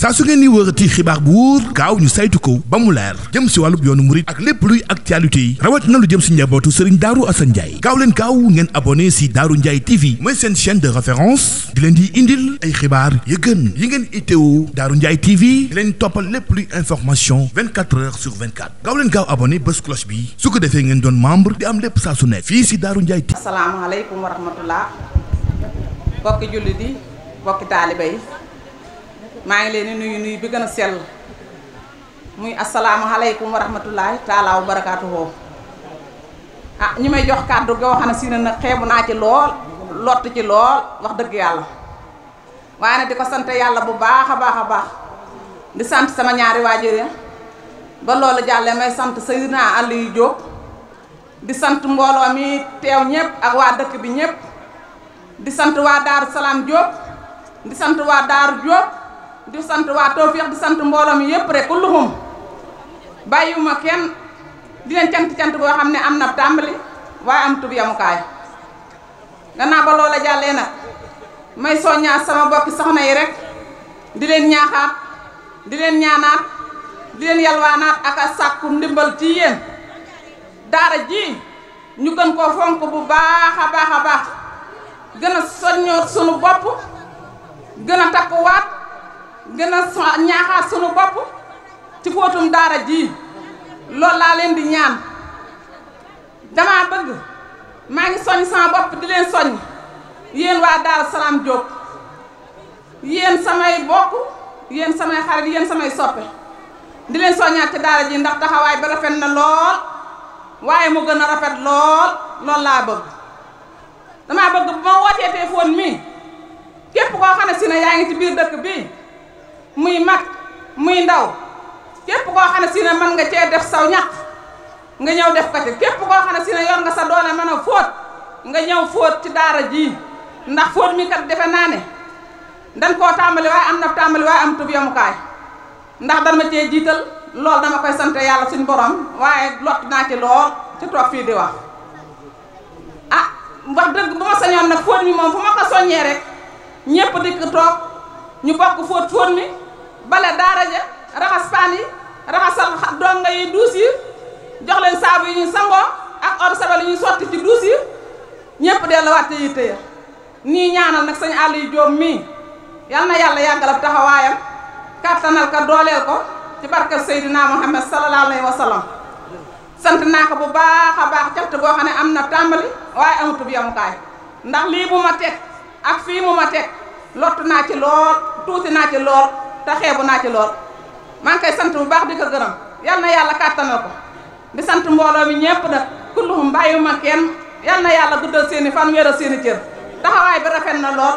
saa su ngeen ni wërati xibaar bu wóor gaaw ñu saytu ko ba mu leer jëm si wàllub yoonu murit ak lépp luy actualité yi rawat na lu jëm si njabootu Serigne Darou Assane Ndiaye gaaw leen gaaw ngeen abonné si Darou Ndiaye TV mooy seen chaîne de référence di leen di indil ay xibaar yu gën yi ngeen itteewu Darou Ndiaye TV di leen toppal lépp luy information 24 heures sur 24 gaaw leen gaaw abonné bés cloche bi su ko defee ngeen doon membre di am lépp saa su ne fii si Darou Ndiaye TV. asalaamaaleykum wa rahmatullah bokki jullit yi bokki taaliba yi maa ngi leen di nuyu bi gën a sell muy asalaamaaleykum wa rahmatullahi taala wa barakaatuhu ñi may jox kàddu goo xam ne si ne nag xeebu naa ci lool lott ci lool wax dëgg yàlla waaye nag di ko sant yàlla bu baax a baax a baax di sant sama ñaari waajur ba loolu jàllee may sant Seydina Aliou Diop di sant mbooloo mi teew ñëpp ak waa dëkk bi ñëpp di sant waa Daaru Salaam Diop di sant waa Daaru Diop di sant waa Tawfiix di sant mbooloo mi yëpp rek kulluhum bàyyiwuma kenn di leen cant boo xam ne am na tàmbali waaye am tub yamukaay gannaaw ba loola jàllee nag may soññaat sama bokki soxna yi rek di leen ñaaxaat di leen ñaanaat di leen yalwaanaat ak a sàkku ndimbal ci yéen daara ji ñu gën koo fonk bu baax a baax a baax gën a soññoo sunu bopp gën a takkuwaat gën a ñaaxaat sunu bopp ci fóotum daara ji loolu laa leen di ñaan dama bëgg maa ngi soññ sama bopp di leen soññ yéen waa Daaru Salaam Diop yéen samay bokk yéen samay xarit yéen samay soppe di leen soññaat ci daara ji ndax taxawaay ba rafet na lool waaye mu gën a rafet lool loolu laa bëgg dama bëgg bu ma wootee téléphone mi képp koo xam ne si ne yaa ngi ci biir dëkk bi muy mag muy ndaw képp koo xam ne si ne mën nga cee def saw ñaq nga ñëw def ko ci képp koo xam ne si ne yor nga sa doole mën a fóot nga ñëw fóot ci daara ji ndax fóot mi kat defe naa ne dañ koo tàmbali waaye am na tàmbali waaye am tub yamukaay ndax dan ma cee jiital loolu dama koy sant yàlla suñu borom waaye lott naa ci lool ci toog fii di wax wax dëgg bu ma sañoon nag fóot mi moom fu ma ko soññee rek ñépp dikk toog ñu bokk fóot mi bale daara ja raxas paan yi raxasal donga yi duus yi jox leen saabu yi ñuy sangoo ak eau de javel yi ñuy sotti ci duus yi ñépp delluwaat te yitte ya nii ñaanal nag sëñ Aliou Diop mii yal na yàlla yàggalab taxawaayam kàttanal ka dooleel ko ci barkeb Seydina Muhammad sallallahu alayhi wa sallam sant naa ko bu baax a baax cant boo xam ne am na tàmbali waaye amutub yamukaay ndax lii bu ma teg ak fii mu ma teg lott naa ci lool tuuti naa ci lool te xeebu naa ci lool maa ngi koy sant bu baax di ko gërëm yal na yàlla kàttanal ko di sant mbooloo mi ñépp nag kulluhum bàyyiwuma kenn yal na yàlla guddal seeni fan wéeral seeni cër taxawaay bi rafet na lool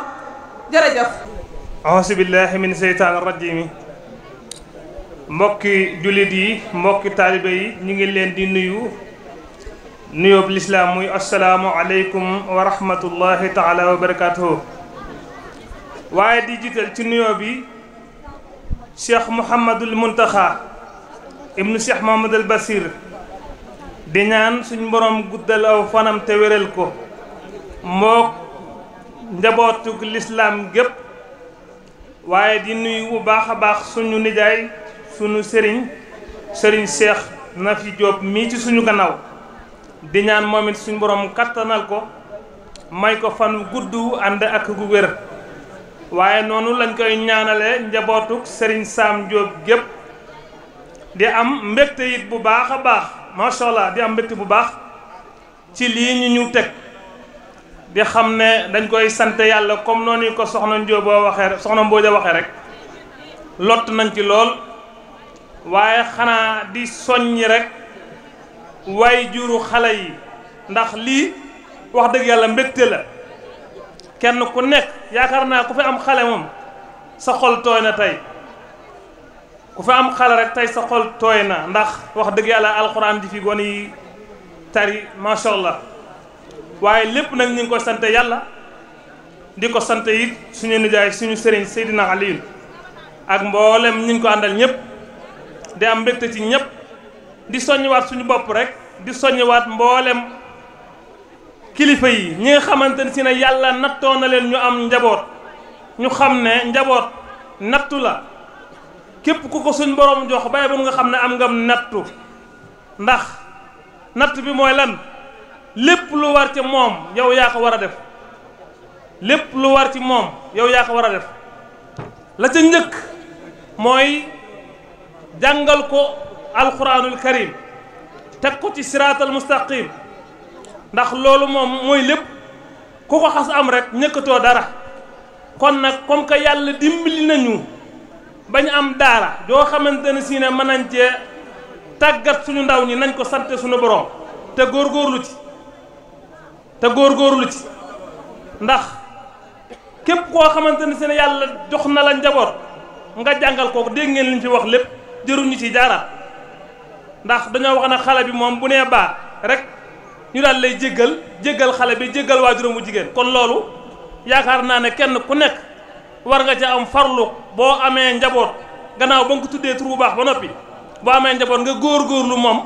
jërëjëf auzu billahi min seytaani rajim mbokki jullit yi mbokki taalibe yi ñu ngi leen di nuyu nuyoob lislaam muy assalaamu aleykum wa rahmatullahi taala wa barakatuhu waaye di jiital ci nuyoo bi cheikh Mouhamadul Muntaxa ibnu cheikh Mahamadul Basir di ñaan suñ borom guddal aw fanam te wéral ko mook njabootug lislaam gépp waaye di nuyu bu baax a baax suñu nijaay suñu sëriñ Cheikh Nafi Diop mii ci suñu gannaaw di ñaan moom it suñu borom kattanal ko may ko fan gudd ànd ak gu wér waaye noonu lañ koy ñaanale njabootug sëriñ Sam Diop gépp di am mbégte it bu baax a baax macha allah di am mbégte bu baax ci lii ñu teg di xam ne dañ koy sant yàlla comme noonu ko soxna Njóoba waxee soxna Mbooja waxee rek lott nañ ci lool waaye xanaa di soññi rek way juru xale yi ndax lii wax dëgg yàlla mbégte la kenn ku nekk yaakaar naa ku fi am xale moom sa xol tooy na tey ku fi am xale rek tey sa xol tooy na ndax wax dëgg yàlla alxuraan ji fi gone yi tari macha allah waaye lépp nag ñu ngi ko sant yàlla di ko sant it suñu nijaay suñu sëriñ Seydina Aliou ak mboolem ñu ngi ko àndal ñëpp di am mbégte ci ñëpp di soññiwaat suñu bopp rek di soññiwaat mboolem kilifa yi ñi nga xamante ne si ne yàlla nattoo na leen ñu am njaboot ñu xam ne njaboot nattu la képp ku ko suñ borom jox bay bu nga xam ne am nga nattu ndax natt bi mooy lan lépp lu war ci moom yow yaa ko war a def lépp lu war ci moom yow yaa ko war a def la ca njëkk mooy jàngal ko alquranul karim teg ko ci siraatal mustaqim ndax loolu moom mooy lépp ku ko xas am rek ñëkkatoo dara kon nag comme que yàlla dimbali nañu bañ am daara joo xamante ne si ne mën nañ cee tàggat suñu ndaw ñi nañ ko sante suñu borom te góorgóorlu ci ndax képp koo xamante ne si ne yàlla jox na la njaboot nga jàngal kooku dégg ngeen liñ fi wax lépp jëruñu ci jaaraat ndax dañoo wax ne xale bi moom bu nee baax rek ñu daal lay jéggal xale bi jéggal waajuram bu jigéen kon loolu yaakaar naa ne kenn ku nekk war nga ca am farlu boo amee njaboot gannaaw ba nga ko tuddee tur bu baax ba noppi boo amee njaboot nga góorgóorlu moom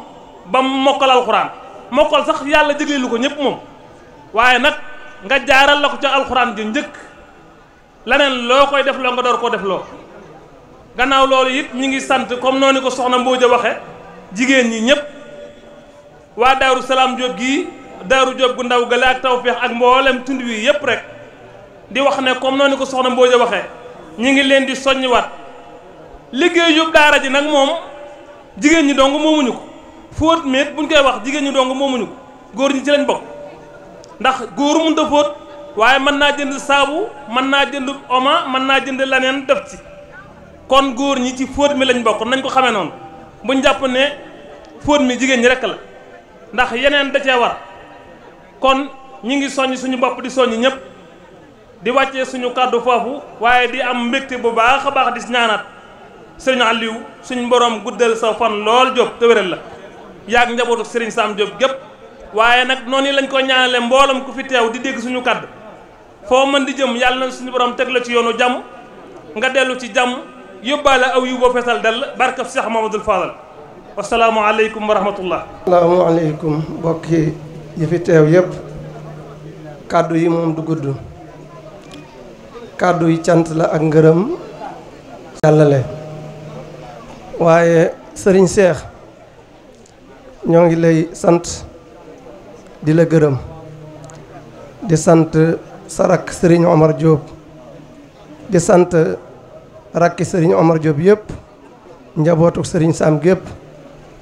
ba mokkal alxuraan mokkal sax yàlla jégleelu ko ñëpp moom waaye nag nga jaaral la ko ca alxuraan ji njëkk leneen loo koy def loo nga door koo def loo gannaaw loolu it ñi ngi sant comme noonu ko soxna Mbooja waxe jigéen ñi ñëpp waa Daaru Salaam Jóob gii Daaru Jóob gu ndaw gale ak Tawfeex ak mboolem tund wi yëpp rek di wax ne comme noonu ko soxna Mbooja waxee ñi ngi leen di soññiwaat liggéey yóbbu daara ji nag moom jigéen ñi dong moomuñu ko fóot méet buñ koy wax jigéen ñi dong moomuñu ko góor ñi ci lañ bokk ndax góor mënut a fóot waaye mën naa jënd saabu mën naa jënd oma mën naa jënd leneen def ci kon góor ñi ci fóot mi lañ bokk nañ ko xamee noonu buñ jàpp ne fóot mi jigéen ñi rekk la ndax yeneen da cee war kon ñi ngi soññ suñu bopp di soññ ñëpp di wàccee suñu kàddu foofu waaye di am mbégte bu baax a baax di ñaanaat sëriñ Aliou suñ borom guddal sa fan lool Diop te wéral la yaag njabootu sëriñ Sam Diop gépp waaye nag noonu lañ ko ñaanale mboolam ku fi teew di dégg suñu kàddu foo mën di jëm yàlla na suñu borom teg la ci yoonu jàmm nga dellu ci jàmm yóbbaale aw yu boo fesal dell barkab Cheikh Mamadou Fadal wasalaamualeykum wa rahmatullah. asalaamaaleykum mbokki yi fi teew yëpp kàddu yi moom du gudd kàddu yi cant la ak ngërëm jàllale waaye sëriñ Seex ñoo ngi lay sant di la gërëm di sant sa rakk sëriñ Omar Diop di sant rakki sëriñ Omar Diop yëpp njabootu sëriñ Sam gépp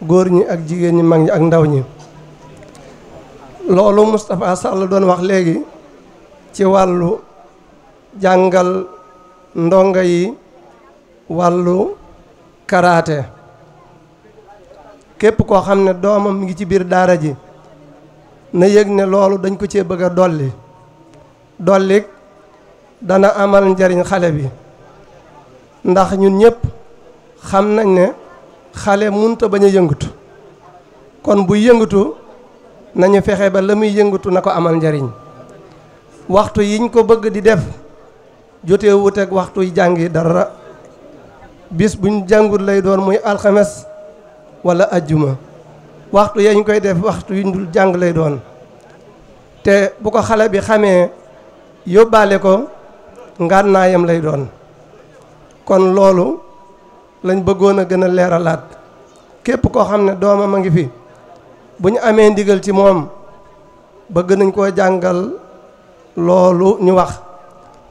góor ñi ak jigéen ñi mag ñi ak ndaw ñi loolu Moustapha Sall doon wax léegi ci wàllu jàngal ndongo yi wàllu karaate képp koo xam ne doomam mi ngi ci biir daara ji na yëg ne loolu dañ ko cee bëgg a dolli dana amal njariñ xale bi ndax ñun ñëpp xam nañ ne xale munta bañ a yëngatu kon buy yëngatu nañu fexe ba la muy yëngatu na ko amal njariñ waxtu yiñ ko bëgg di def jotee wuteeg waxtu yi jàngi dara bis buñ jàngut lay doon muy alxames wala ajjuma waxtu yañ koy def waxtu yuñ dul jàng lay doon te bu ko xale bi xamee yóbbaale ko ngànnaayam lay doon kon loolu lañ bëggoon a gën a leeralaat képp koo xam ne doomam a ngi fi bu ñu amee ndigal ci moom bëgg nañ koo jàngal loolu ñu wax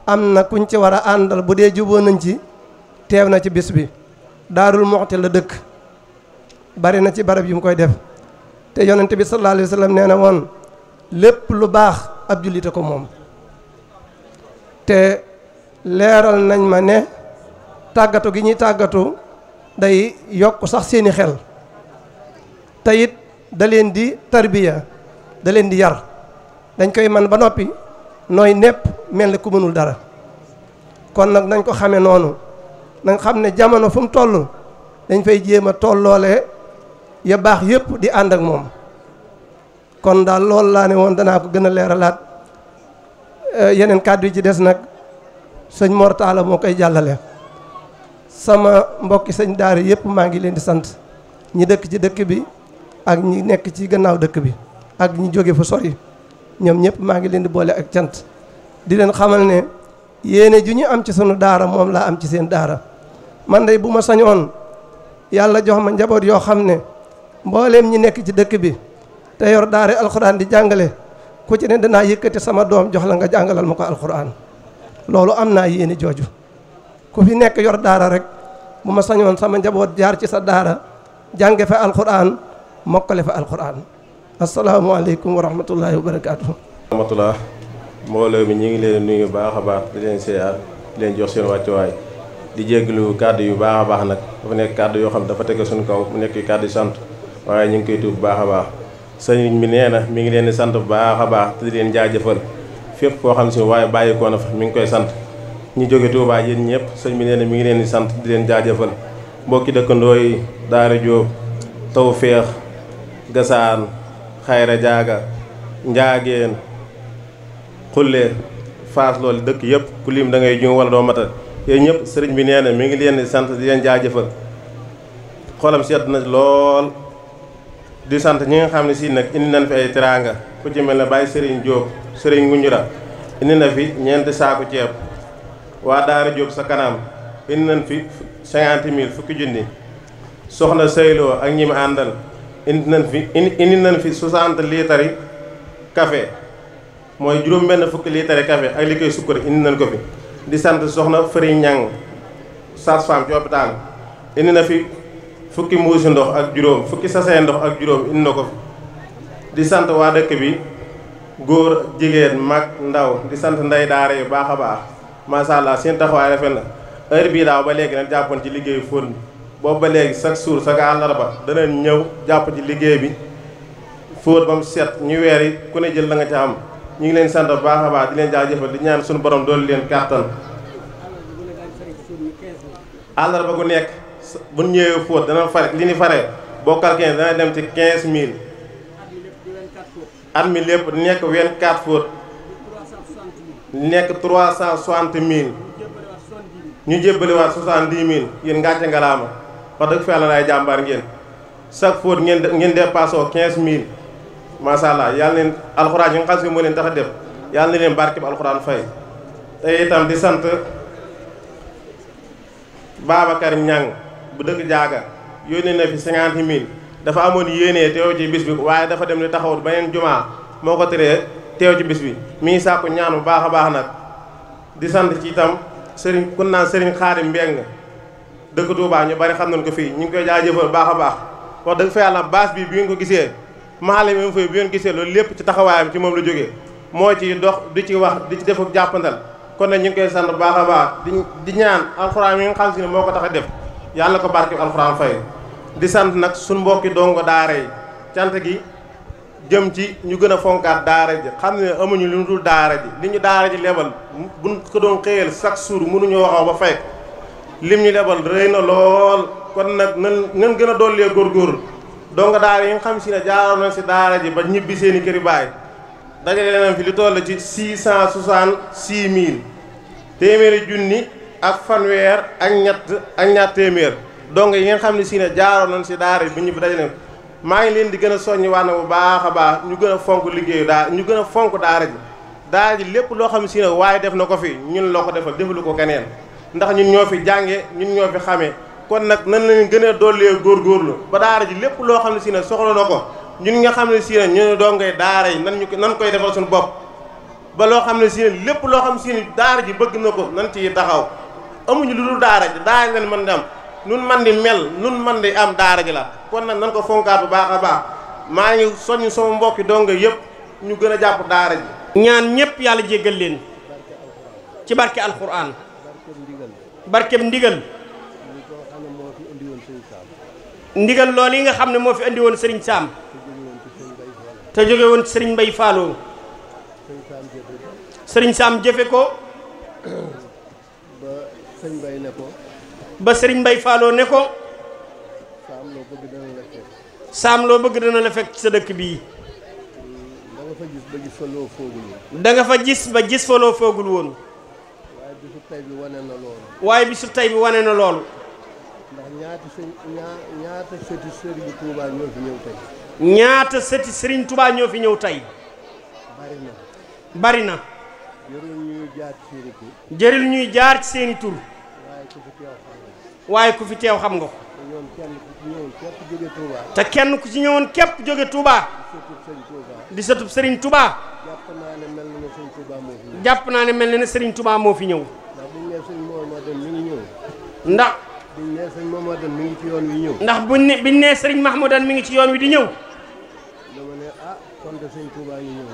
am na kuñ ci war a àndal bu dee juboo nañ ci teew na ci bis bi Daarul Muxti la dëkk bari na ci barab yu mu koy def te yonent bi sallallahu alayhi wa sallam nee na woon lépp lu baax ab jullite ko moom te leeral nañ ma ne tàggatu gi ñuy tàggatu day yokk sax seeni xel te it da leen di tarbiya da leen di yar dañ koy man ba noppi nooy nepp mel ni ku mënul dara kon nag nañ ko xamee noonu nañ xam ne jamono fu mu toll dañ fay jéem a tolloole ya baax yëpp di ànd ak moom kon daal loolu laa ne woon danaa ko gën a leeralaat yeneen kàddu yi ci des nag sëñ Mor Talla moo koy jàllale sama mbokki sëñ daara yëpp maa ngi leen di sant ñi dëkk ci dëkk bi ak ñi nekk ci gannaaw dëkk bi ak ñi jóge fu sori ñoom ñëpp maa ngi leen di boole ak cant di leen xamal ne yéene ju ñu am ci sunu daara moom laa am ci seen daara man day bu ma sañoon yàlla jox ma njaboot yoo xam ne mbooleem ñi nekk ci dëkk bi te yor daare alxuraan di jàngale ku ci ne danaa yëkkati sama doom jox la nga jàngalal ma ko alxuraan. loolu am naa yéene jooju ku fi nekk yor daara rek bu ma sañoon sama njaboot jaar ci sa daara jànge fa alxuraan mokkale fa alxuraan. asalaamaaleykum wa rahmatullahi wa barakaatu. rahmatullah mbooloo mi ñu ngi leen nuyu baax a baax di leen siyaar di leen jox seen wàccuwaay di jégalu kàddu yu baax a baax nag dafa nekk kàddu yoo xam dafa tege suñu kaw mu nekk kàddu yu sant waaye ñu ngi koy tuub bu baax a baax sëriñ bi nee na mi ngi leen di sant bu baax a baax te di leen jaajëfal fépp koo xam si waaye bàyyikoo na fa mi ngi koy sant ñu jóge Tuubaa yéen ñëpp sëñ bi nee na mi ngi leen di sant di leen jaajëfal mbokki dëkkandoo yi Daara Jóob Tawfeex Gasaan Xayra Jaaga Njaageen Xulle Faas loolu dëkk yëpp ku lim da ngay juum wala doo matal yéen ñëpp sëriñ bi nee na mi ngi leen di sant di leen jaajëfal xolam sedd na lool di sant ñi nga xam ne si nag indi nañ fi ay teraanga ku ci mel ne Baye Sëriñ Jóob Sëriñ Ngunjura indi na fi ñeenti saaku ceeb waa Daara Jóob sa kanam indi nañ fi 50 000 fukki junni soxna Seyloo ak ñi mu àndal indi nañ fi 60 litres yi café mooy juróom benn fukki litres yi café ak li koy sukkar indi nañ ko fi di sant soxna Fëri Ñang sage-femme ci hôpital indi na fi fukki mbuusi ndox ak juróom fukki sachet ndox ak juróom indi na ko fi di sant waa dëkk bi góor jigéen mag ndaw di sant ndey daara yu baax a baax macha allah seen taxawaay rafet na heure bii daaw ba léegi nag jàppoon ci liggéeyu fóon bi boobu ba léegi chaque jour chaque àllarba danañ ñëw jàpp ci liggéey bi fóot ba mu set ñu weer yi ku ne jël la nga ca am ñu ngi leen sant bu baax a baax di leen jaajëfal di ñaan suñu borom doolu leen kàttan àllarba gu nekk bu ñu ñëwee fóot dana fare li ni fare bokkal 15 dana dem ci 15000 at mi lépp nekk 24 fóot nekk 360000 ñu jébbaliwaat 70000 yéen ngàcce ngalaama wax dëgg fa yàlla laay jàmbaar ngeen chaque fóot ngeen dépassé 15000 macha allah yàlla leen alxuraan yi nga xam si moo leen tax a def yàlla na leen barke bi alxuraan fay te itam di sant Babacar Ñang bu dëkk Jaaga yónnee na fi 50000 dafa amoon yéenee teew ci bis bi waaye dafa dem di taxawut beneen jumaa moo ko teree teew ci bis bi mi ngi sàkku ñaan bu baax a baax nag di sant ci itam sëriñ kun naan sëriñ Xaadim Mbeng dëkk Tuubaa ñu bari xam nañ ko fii ñu ngi koy jaajëfal baax a baax wax dëgg fa yàlla baas bi ngeen ko gisee maale même fay bi ngeen gisee loolu lépp ci taxawaayam ci moom la jógee moo ci dox di ci wax di ci def ak jàppandal kon nag ñu ngi koy sant bu baax a baax di ñaan alxuraan yi nga xam si ne moo ko tax a def yàlla ko barke alxuraan fay di sant nag suñ mbokki dongo daara yi cant gi jëm ci ñu gën a fonkaat daara ji xam ne amuñu lu dul daara ji li ñu daara ji lebal buñ ko doon xëyal chaque jour mënuñu waxaw ba fay lim ñu lebal rëy na lool kon nag nan gën a dollee góorgóorlu dongo daara yi nga xam si ne jaaroon nañ si daara ji ba ñibbi seeni këri baay dajale nañ fi li toll ci 666000 téeméeri junni ak fanweer ak ñaar téeméer donc yi ngeen xam ne si ne jaaroon nañ si daara bi ñu fi dajale maa ngi leen di gën a soññi wax na bu baax a baax ñu gën a fonk liggéeyu daara ñu gën a fonk daara ji lépp loo xam ne si ne waaye def na ko fi ñun la ko defal defalu ko keneen ndax ñun ñoo fi jànge ñun ñoo fi xamee kon nag nan lañu gën a dollee góorgóorlu ba daara ji lépp loo xam ne si ne soxla na ko ñun nga xam ne si ne ñu dongay daara yi nan koy defal suñu bopp ba loo xam ne si ne lépp loo xam ne si ne daara ji bëgg na ko nan ci taxaw amuñu lu dul daara ji lañ mën di am nun man di mel nun man di am daara ji la kon nag nan ko fonkaat bu baax a baax maa ngi soññ sama mbokki donga yëpp ñu gën a jàpp daara ji ñaan ñëpp yàlla jéggal leen ci barke alquran barkeb ndigal ndigal loolu yi nga xam ne moo fi andi woon Serigne Sam te jóge woon Serigne Mbay Fallou Serigne Sam jëfe ko ba Serigne Mbay Fallou ne ko Sam loo bëgg dana la fekk ci sa dëkk bii da nga fa gis ba gis fa loo foogul woon waaye bisu tey bi wane na loolu ñaata sëti Serigne Touba ñoo fi ñëw tey. ñaata sëti Serigne Touba ñoo fi ñëw tey. bari na. jëril ñuy jaar ci seeni tur. waaye ku fi teew xam nga ko. ñoom kenn ku ci ñëwoon képp jóge Touba. te kenn ku ci ñëwoon képp jóge Touba. di sëtub Serigne Touba. jàpp naa ne mel na ne Serigne Touba moo fi ñëw. jàpp naa ne mel na ne Serigne Touba moo fi ñëw. ndax ndax. buñ nee Serigne Mahmoudan mi ngi ci yoon wi ñëw. ndax biñ nee Serigne Mahmoudan mi ngi ci yoon wi di ñëw. dama ne ah kon de Serigne Touba ngi ñëw.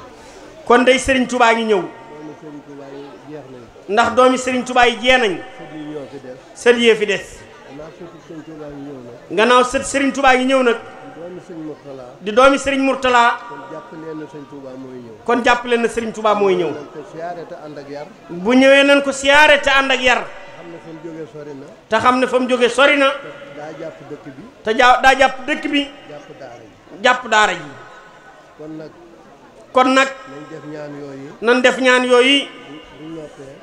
kon day Serigne Touba ngi ñëw. doomi Serigne Touba yi jeex nañ. ndax doomi Serigne Touba yi jee nañ. sët yi ñoo fi des. sët yee fi des. gannaaw gannaaw sëtu Serigne Touba ngi ñëw nag. sët Serigne Touba yi ñëw nag. doomi Serigne Mourtala. di doomi Serigne Mourtala. kon jàpp leen na Serigne Touba mooy ñëw. kon jàpp leen na Serigne Touba mooy ñëw. nañ ko siyaare te ànd ak yar. bu ñëwee nañ ko siyaare te ànd ak yar. xam ne fa mu jógee sori na. te xam ne fa mu jógee sori na. daa jàpp dëkk bi. te daa jàpp dëkk bi. jàpp daara ji. jàpp daara ji. kon nag. nañ def ñaan yooyu. nan def ñaan yooyu.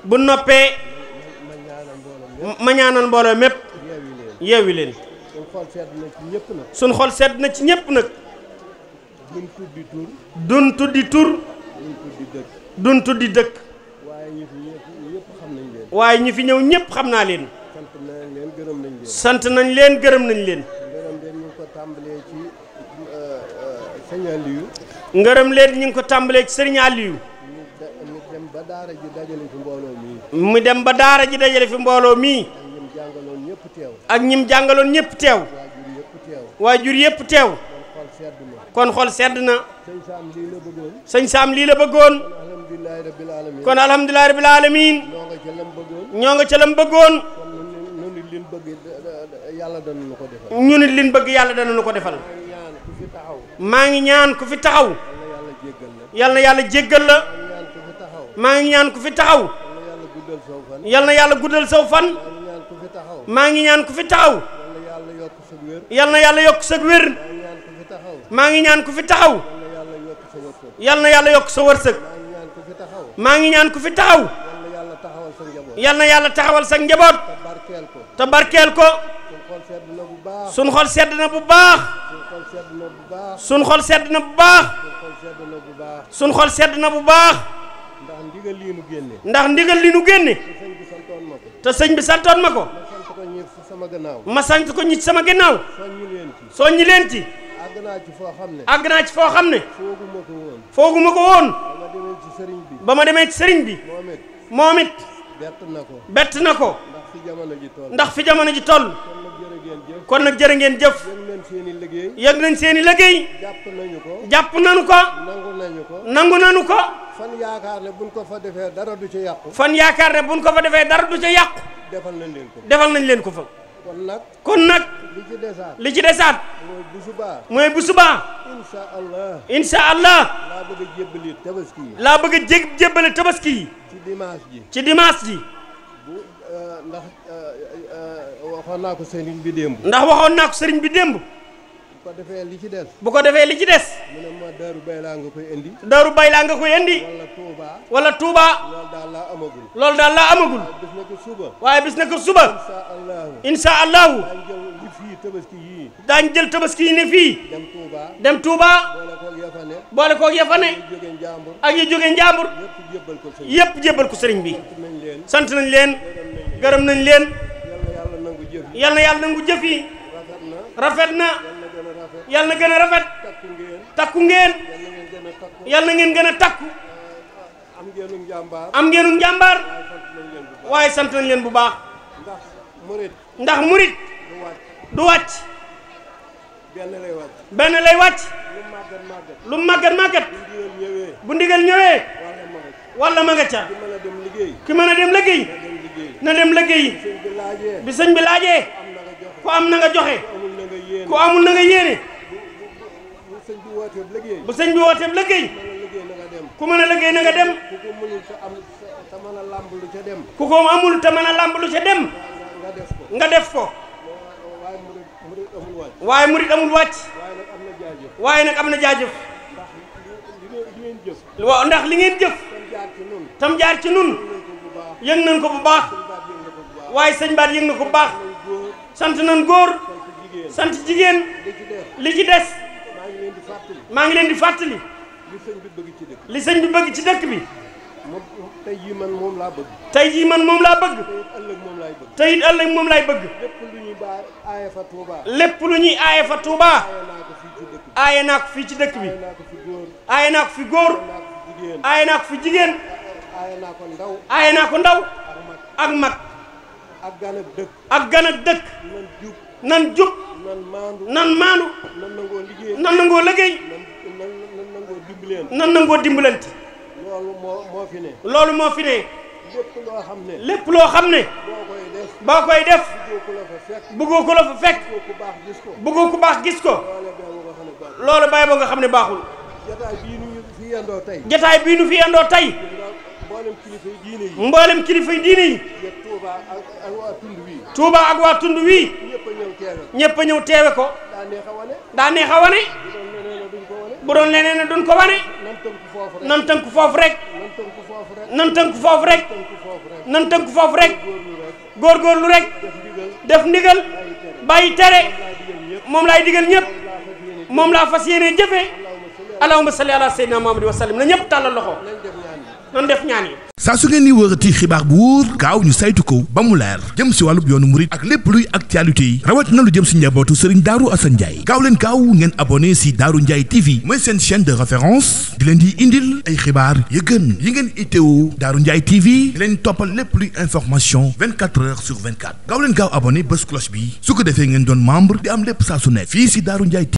bu noppee. ma ñaanal mbooloo mépp. yeewi leen. suñ xol sedd na ci ñëpp nag. suñ xol sedd na ci ñëpp nag. duñ tuddi tur. duñ tuddi tur. duñ tuddi dëkk. duñ tuddi dëkk. waaye ñi fi ñëpp xam nañ leen. waaye ñi fi ñëw ñëpp xam naa leen. sant nañ leen gërëm nañ leen. sant nañ leen gërëm nañ leen. ngërëm leen ñu ngi ko tàmbalee ci sëñ Aliou. ngërëm leen ñu ngi ko tàmbalee ci sëriñ Aliou. mu dem ba daara ji dajale fi mbooloo mii. mu dem ba daara ji dajale fi mbooloo mii. ak ñim jàngaloon ñëpp teew. ak ñim jàngaloon ñëpp teew. waajur yëpp teew. kon xol sedd na. sëñ Saam lii la bëggoon. sëñ Saam lii la bëggoon. alhamdulilah rabbil alamin. kon alhamdulilah rabbil alamin. ñoo nga ca lam bëggoon. ñoo nga ca lam bëggoon. kon ñu nit liñ bëgg yàlla danañu ko defal. ñu nit liñ bëgg yàlla danañu ko defal. maa ngi ñaan ku fi taxaw. yal na yàlla jéggal la. maa ngi ñaan ku fi taxaw. yal na yàlla guddal saw fan. maa ngi ñaan ku fi taxaw. yal na yàlla yokk sa wér. maa ngi ñaan ku fi taxaw. yal na yàlla yokk sa wërsëg. maa ngi ñaan ku fi taxaw. yal na yàlla taxawal sa njaboot. te barkeel ko. sun xol sedd na bu baax. sun xol sedd na bu baax. sun xol sedd na bu baax. ndax ndigal li nu génne. te sëñ bi santoon ma ko. ma sant ko ñi sama gannaaw. soññi leen ci. àgg naa ci foo xam ne. fooguma ko woon. ba ma demee ci sëriñ bi. moom it. bett na ko. ndax fi jamono ji toll. kon nag jërë ngeen jëf. yëg nañ seen i liggéey. jàpp nañu ko. nangu nañu ko. fan yaakaar ne buñ ko fa defee dara du ca yàqu. fan yaakaar ne buñ ko fa defee dara du ca yàqu. defal nañ leen ko. defal nañ leen ko fa. kon nag. li ci desaat. mooy bu subaa. incha allah. laa bëgg a jébbale tabaski yi. ci dimanche ji. ndax waxoon naa ko sëriñ bi démb. bu ko defee li ci des. bu ko defee li ci des. mu ne ma Daaru Baylaa nga koy indi. Daaru Baylaa nga koy indi. wala Touba. loolu daal laa amagul. waaye bis na ko suba. incha allahu. daañu jël tabaski yi ne fii. dem Touba. boole koog yafane. ak yi jóge Njàmbur. yépp jébbal ko sëriñ bi. sant nañ leen. gërëm nañ leen. yal na yàlla nangu jëf yi. rafet na. yal na gën a rafet. takku ngeen. yal na ngeen gën a takku. am ngeenu njàmbaar. waaye sant nañ leen bu baax. ndax murit du wàcc. benn lay wàcc. lu màggat bu ndigal ñëwee. walla ma nga ca. ki mën a dem liggéey. na dem liggéey. bi sëñ bi laajee. ku am na nga joxe. ku amul na nga yéene. bu sëñ bi wooteeb liggéey. ku mën a liggéey na nga dem. ku ko amul te mën a làmb lu ca dem. nga def ko. waaye murit amul wàcc. waaye nag am na jaajëf. waaw ndax li ngeen jëf. tam jaar ci nun yëg nañ ko bu baax. waaye sëñ baat yëg na ko bu baax. sant nañ góor. sant jigéen. li ci des. maa ngi leen di fàttali. li sëñ bi bëgg ci dëkk bi. tey jii man moom laa bëgg. tey jii man moom laa bëgg. te it ëllëg moom laay bëgg. te it ëllëg moom laay bëgg. lépp lu ñuy aaye fa Touba. lépp lu ñuy aaye fa Touba. aaye naa ko fii ci dëkk bi. aaye naa ko fii ci dëkk bi. aaye naa ko fi góor. aaye naa ko fi jigéen. aaye naa ko ndaw. aaye naa ko ndaw. ak mag. ak gan ak dëkk. ak gan ak dëkk. nan jub. nan maandu. nan nangoo liggéey. nan nangoo dimbalante. loolu moo fi ne. loolu moo fi ne. lépp loo xam ne. lépp loo xam ne. boo koy def. bëggoo ko la fa fekk. bëggoo ku baax gis ko. loolu bàyyi ba nga xam ne baaxul. jataay bii nu fi yendoo tey. jataay bii nu fi yendoo tey. mboolem kilifa yi diine yi. mboolem kilifa yi diine yi. Touba ak waa tund wii. Touba ak waa tund wii. ñëpp a ñëw teewe ko. daa neex a wane. bu doon leneen ne duñ ko wane. nan tënk foofu rek. nan tënk foofu rek. nan tënk foofu rek. góorgóorlu rek. def ndigal. bàyyi tere. moom laay digal ñëpp. moom laa fas yéene jëfee. allahumma salli ala sayyidina Muhammad wa sallim na ñëpp tàllal loxo. nan def ñaan yi. saa su ngeen di wërati xibaar bu wóor gaaw ñu saytu ko ba mu leer jëm si wàllub yoonu murit ak lépp luy actualité yi rawatina lu jëm si njabootu Serigne Darou Assane Ndiaye gaaw leen gaaw ngeen abonné si Darou Ndiaye TV mooy seen chaîne de référence di leen di indil ay xibaar yu gën yi ngeen itteewu Darou Ndiaye TV di leen toppal lépp luy information 24 heures sur 24 gaaw leen gaaw abonné bés cloche bi su ko defee ngeen doon membre di am lépp saa su nekk fii si Darou Ndiaye